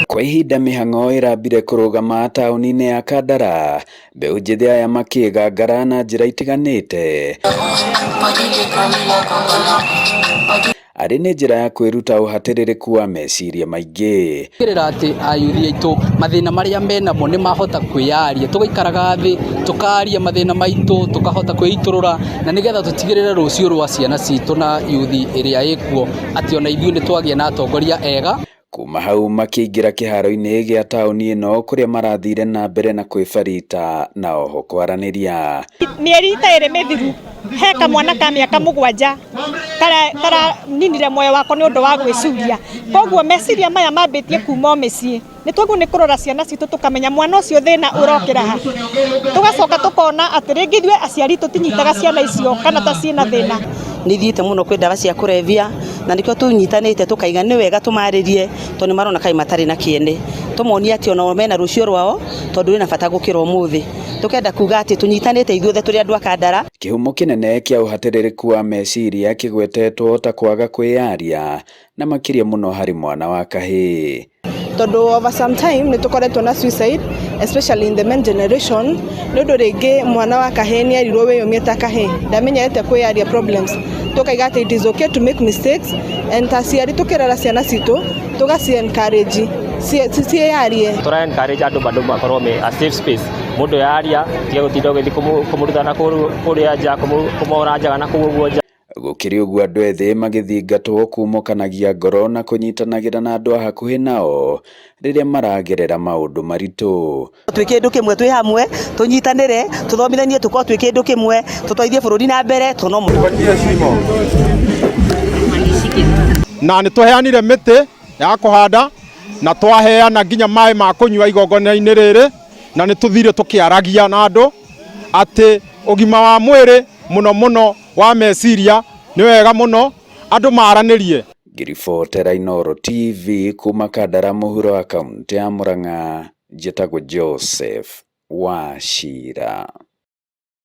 Kwa ihinda mĩhang'o ĩrambire kũrũgama taũni-inĩ ya Kandara, mbeũ njĩthĩ aya makĩgangara na njĩra itiganĩte arĩ nĩ njĩra ya kwĩruta ũhatĩrĩrĩku wa meciria maingĩ. Tigĩrĩra atĩ ayuthi aitũ mathĩna marĩa menamo nĩ mahota kwĩyaria, tũgaikaraga thĩ tũkaria mathĩna maitũ, tũkahota kwĩitũrũra na nĩgetha tũtigĩrĩre rũciũ rwa ciana citũ na yuthi ĩrĩa ĩkuo atĩ ona ithuĩ nĩ twagĩa na atongoria ega. Kuma hau makĩingĩra kĩharo-inĩ gĩa taũni ĩno kũrĩa marathire na mbere na kwĩbarita na oho kwaranĩria. Mĩeri ta ĩrĩ mĩthiru he kamwana ka mĩaka 7 karaninire muoyo wako nĩ ũndũ wa gwĩcuria. Koguo meciria maya mambĩtie kuma o mĩciĩ. Nĩ twagĩrĩirwo nĩ kũrora ciana citũ tũkamenya mwana ũcio thĩna ũrokĩra ha. Tũgacoka tũkona atĩ rĩngĩ ithuĩ aciari tũtinyitaga ciana icio kana ta ciĩna thĩna. Nĩ ithiĩte mũno kwĩ ndawa cia kũrebia na nĩkĩo tũnyitanĩte tũkaiga nĩ wega tũmarĩrie tondũ nĩ marona kaĩ matarĩ na kĩene. Tũmonie atĩ onao mena rũciũ rwao tondũ rwĩna bata gũkĩra ũmũthĩ. Tũkenda kuga atĩ tũnyitanĩte ithuothe tũrĩ andũ a Kandara. Kĩhumo kĩnene kĩa ũhatĩrĩrĩku wa meciria kĩgwetetwo ta kwaga kwĩyaria na makĩria mũno harĩ mwana wa kahĩĩ. Tondũ over some time nĩ tũkoretwo na suicide, especially in the men generation, nĩ ũndũ rĩngĩ mwana wa kahĩĩ nĩ erirwo wĩyũmie ta kahĩĩ, ndamenyerete kwĩyaria problems, tũkaiga atĩ it is okay to make mistakes, and ta aciari tũkĩrera ciana citũ tũgaci encourage ciĩyarie. Tũra encourage andũ bado makorwo me a safe space, mũndũ yaria tiga gũtinda ũgĩthiĩ kũmũruta na kũrĩa nja, kũmũhũra njaga na kũu ũguo nja. Gũkĩrĩ ũguo andũ ethĩ magĩthingatwo kumũkanagia ngoro na kũnyitanagĩra na andũ a hakuhĩ nao rĩrĩa maragerera maũndũ maritũ. Twĩ kĩndũ kĩmwe, twĩ hamwe, tũnyitanĩre, tũthomithanie, tũkorwo twĩ kĩndũ kĩmwe, tũtwarithie bũrũri na mbere tondũ no Na nĩ tũheanire mĩtĩ ya kũhanda na twaheana nginya maĩ ma kũnyua igongona-inĩ rĩrĩ, na nĩ tũthire tũkĩaragia na andũ atĩ ũgima wa mwĩrĩ mũno mũno wa meciria nĩ wega mũno andũ maranĩrie. Ngĩribotera Inooro TV kuma Kandara mũhuro wa kaũntĩ ya Murang'a, njĩtagwo Joseph Wachira.